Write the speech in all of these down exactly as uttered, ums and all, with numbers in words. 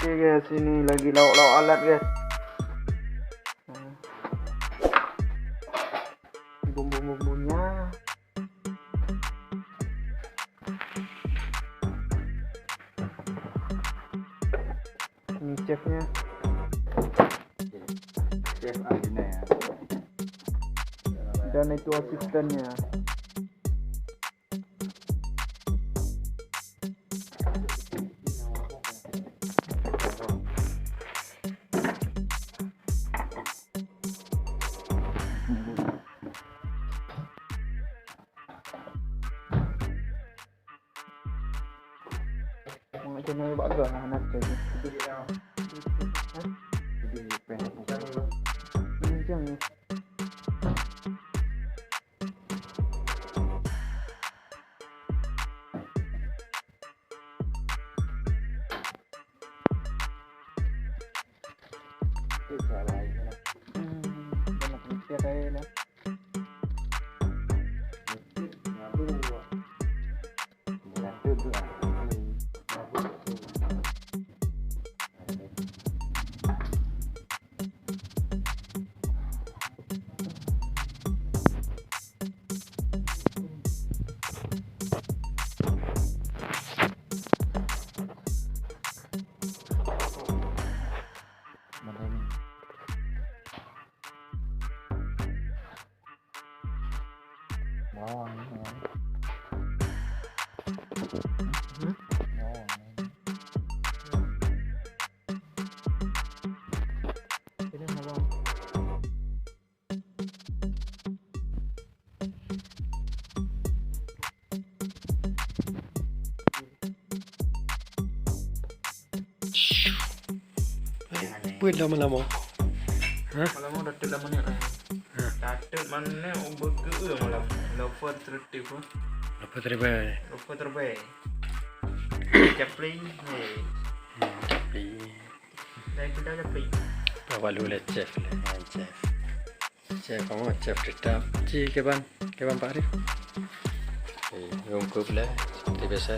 Oke guys, ini lagi lauk-lauk alat guys. Bumbu-bumbunya. Ini chefnya. Chef Arjuna ya. Dan itu asistennya. Mak kena bak gah anak tu. Hah? Kencang ni. Bawang ni, bawang. Hmm? Bawang ni. Ini bawang. Peue lama-lama? Hah? Lama-lama dah tu lama ni lah. Hah? Dah tu mana ni, oh, burger malam. Lover tertib pun. Lover terbaik. Lover terbaik. Capli. Hei. Hmm, capli. Dah tu dah capli. Awak lu lah chef lah, chef. Chef kamoe, chef tetap. Ci, kiban, kiban Pak Arif. Eh, lungkop lah, seperti biasa,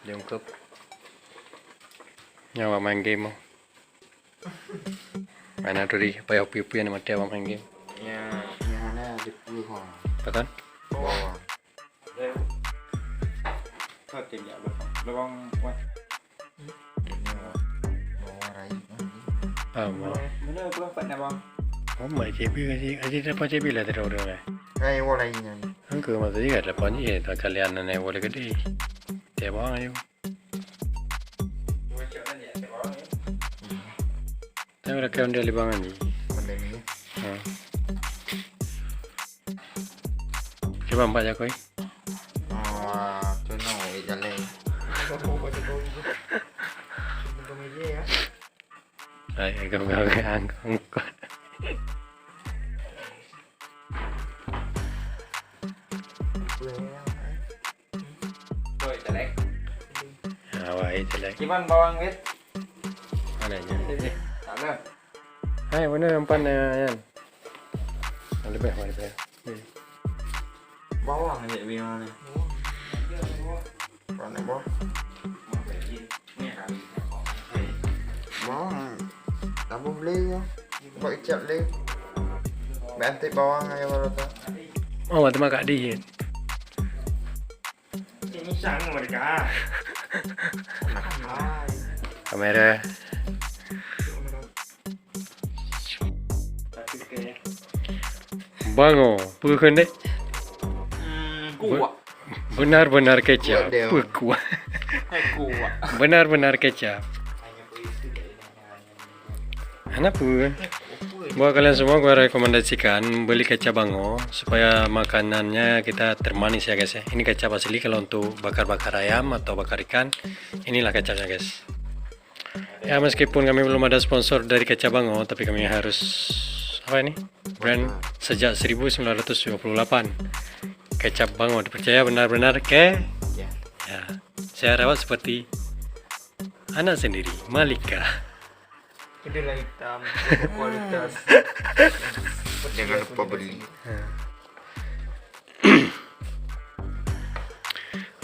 lungkop. Nyan awak main game. Mana tu di, payah upi-upi aneuk maté awak main game. Ya, ya, ada di puluh orang. Betul? Bawah. Kau tembak belakang. Belakang, wah. Bawah rai. Ah, mau. Mana aku dapat nak, bang? Oh, mai C B kasi, kasi dapat C B lah terus orang eh. Rai, wah, rai ni. Angka masa juga dapat ni, eh, tak kalian ni boleh gede. Tiap orang ayo. Tapi rakan dia di bang ni. Pandai ni. Ha. Cuba empat jakoi. Oh, tu no, eh, jalan. Hai, agak-agak angkong. Woi, jelek. Ah, wah, eh, jelek. Kiban bawang, weh? Mana je? Eh. Tak ada. Hai, mana nampak ni, Yan? Lebih, lebih. Hmm. Bawang je bawang ni. Bawang bawah. Bawang. Tabu beli ya. Buat kecap beli. Bantai bawang aja baru tu. Oh, mata mak di. Ini sang mereka. Kamera. Bango, peue keuneuk? Hmm, kuah. Benar-benar kecap. Kuah dia. Peue kuah? Eh, kuah. Benar-benar kecap. Hana peue. Buat kalian semua, gua rekomendasikan beli kecap Bango supaya makanannya kita termanis ya guys ya. Ini kecap asli, kalau untuk bakar-bakar ayam atau bakar ikan, inilah kecapnya guys. Ya, meskipun kami belum ada sponsor dari kecap Bango, tapi kami harus, apa ini? Brand sejak seribu sembilan ratus dua puluh delapan. Kecap Bango dipercaya benar-benar ke. Ya. Ya. Saya rawat seperti anak sendiri, Malika. Kedelai hitam, kualitas. Jangan lupa beli. Ya.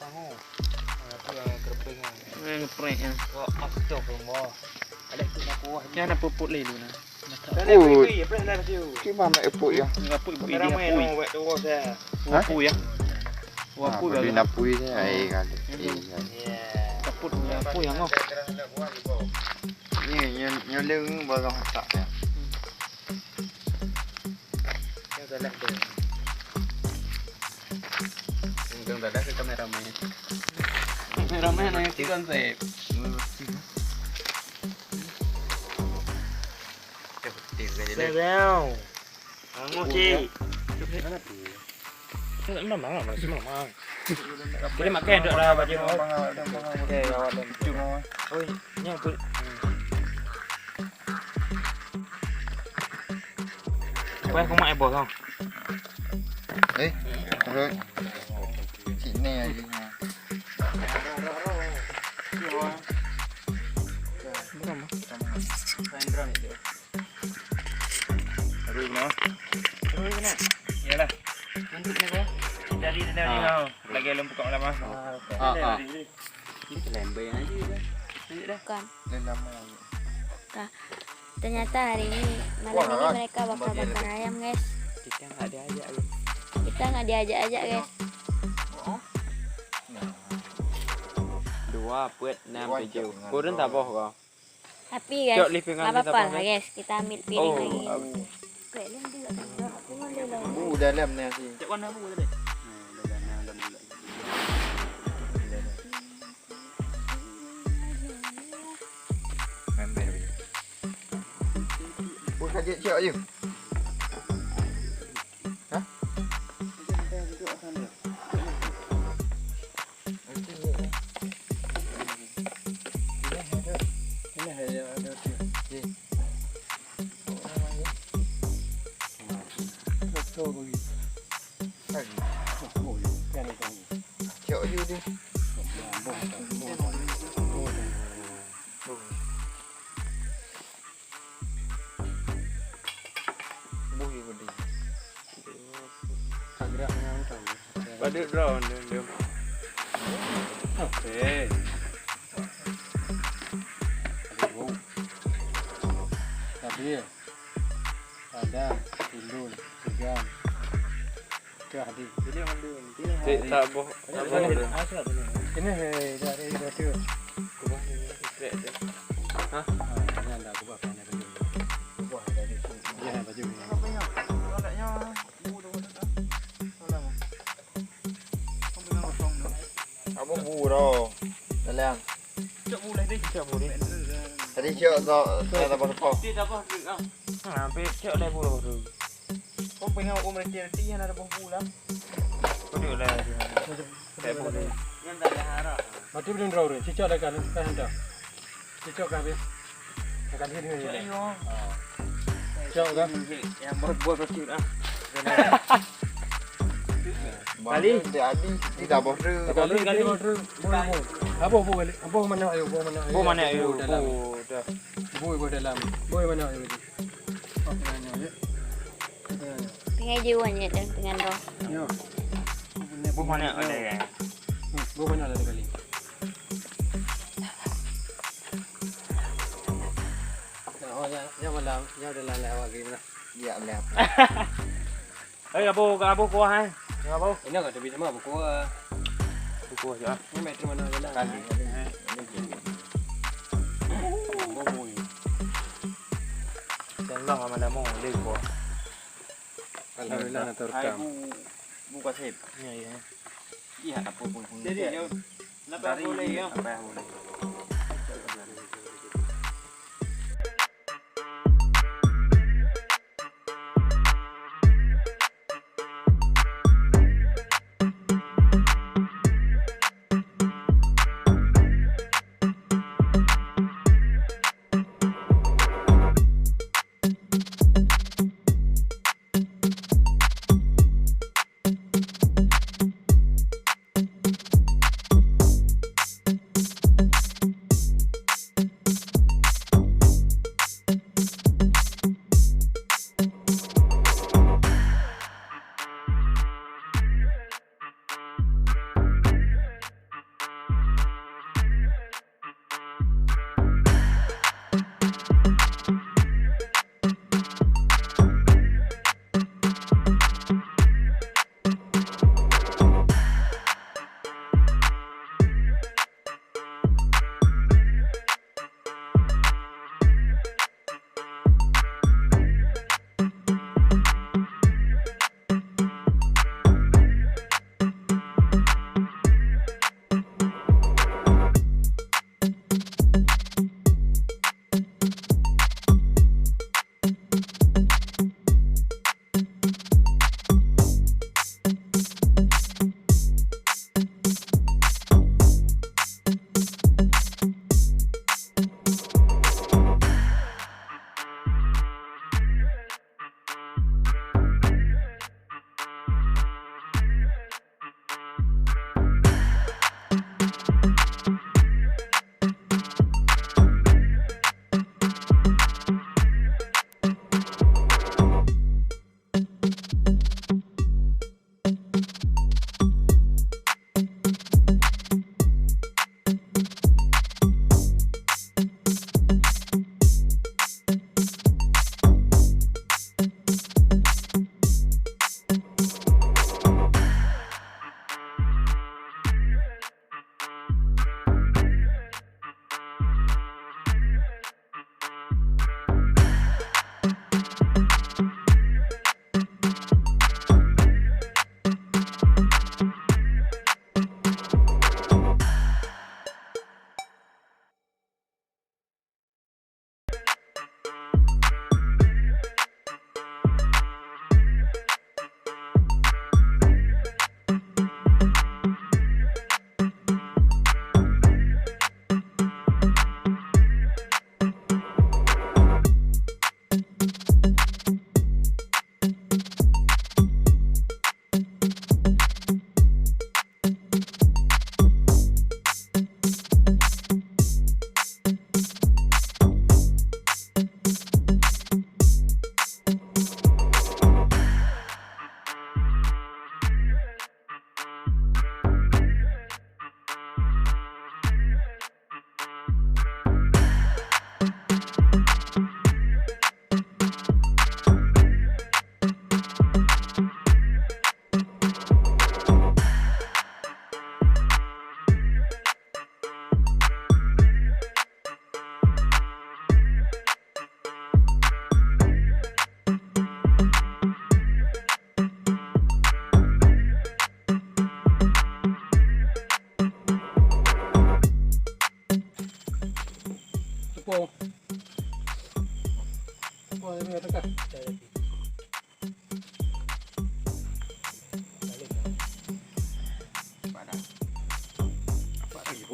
Bangun. Aku yang kerimping kan. Eh, ngeprek ya. Wah, astagfirullah. Ada tu nak kuah. Jangan nak puput lé dulu nah. Ui. Cuma mek epok ya. Ngapui bu Idi apui. Ngapui ya. Ngapui ya. Beli napui ni ai kan. Iya. Kaput ngapui ya ngok. Ni nyo nyo leng barang tak ya. Yang salah tu. Untung tak ada ke kameramen. Kameramen yang konsep. Bèo. Angoh cik. Mana tu? Mana, mana, mana, mana? Jadi makan dok dah baju. Okey, awak dah. Oi, ni apa? Apa aku mak ebo tau? Eh, terus sini aja. Bukan mah. Terus nah. Iyalah. Lanjut ni, Bang. Jadi dia Ah. ni, oh. Lagi lom buka malam, ah. Ah, okey. Ah, ah. Ini lembek aja, Bang. Lanjut dah. Bukan. Dah lama. Dah. Ternyata hari ini, malam Wah, ini mereka bakar-bakar ayam, guys. Kita nggak diajak, guys. Kita nggak diajak-ajak, guys. Oh. Nah. Dua, peuet, enam, Dua tujuh. jam dengan Kurun kau. taboh kau. Tapi, guys, Cok, lipingan nggak kita apa-apa pakai. lah, guys. Kita ambil piring Oh, lagi. abu. Baik, lem dulu, aku mau lem. Bu dalam ni, Asyik. Cek warna bu tadi. Hmm, dah, dah, dah, dah, dah. Main-main. Buka je, cok je. Hah? Cok je dia. Buih pedih. Padahal droe dia, dia. Okey. Aduh. Tadi ya. Ada, Indul, Tigan. Cik, tak boh, tak boh. Ini, eh, dari, dari, dari. Kubah ni, krek dia. Hah? Ah, ini anda kubah, kubah dari sini. Dia baju ni. Apa bu dah? Dalam. Cok bu lah tadi. Cok bu ni. Tadi cok, cok, cok, tak apa. Dia tak apa, dia, ah. Ha, ambil cok lah bu tu. Kau pengah um reti-reti yang ada boh bu lah. Kau duduk lah. Cok bu ni. Yang tak ada harap. Mati belum draw ni. Cicok dah kan, kan hantar. Cicok kan habis. Kan dia ni. Cok kan? Yang buat-buat kecil ah. Kali. Dia adi, dia dah boh tu. Kali, kali. Boh, boh. Apa boh balik? Apa mana ayo, boh mana ayo? Boh mana ayo? Boh dalam. Boh dah. Boh, boh dalam. Boh mana ayo? Oh, tengah ni, ya. Tengah ni. Tengah je wan je dah, tengah dah. Ya. Boh mana ada ya? Hmm, boh mana ada kali? Nah, oh, ya, ya malam, ya udah lah, lah, awak gini lah. Ya, lah. Eh, Abu, Abu kuah, eh? Ya, Abu. Ini nggak ada biji mah, Abu kuah. Abu kuah je, ah. Ini meter mana aja lah. Kali, kali. Eh. Ini je. Abu kuah. Tengok sama nama, dia kuah. Alhamdulillah, nak terekam. Hai, Bu, Bu Kasib. Ya, ya. Iya, apa pun. Jadi, ya. Dari boleh, ya. Apa yang boleh?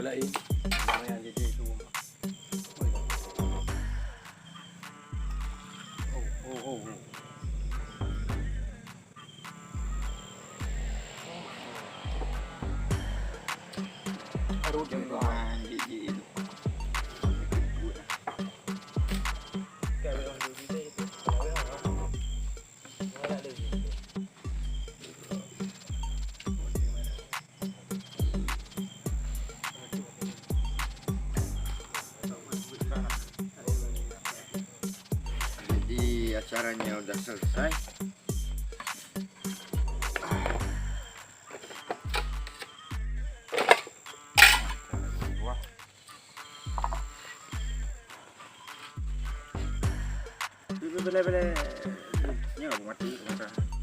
Lain, lumayan jadi tu. Oh, oh, oh, oh. Baru dia buang gigi tu. Jadi acaranya udah selesai. Wah. Boleh, boleh, boleh. Ni aku mati, mata.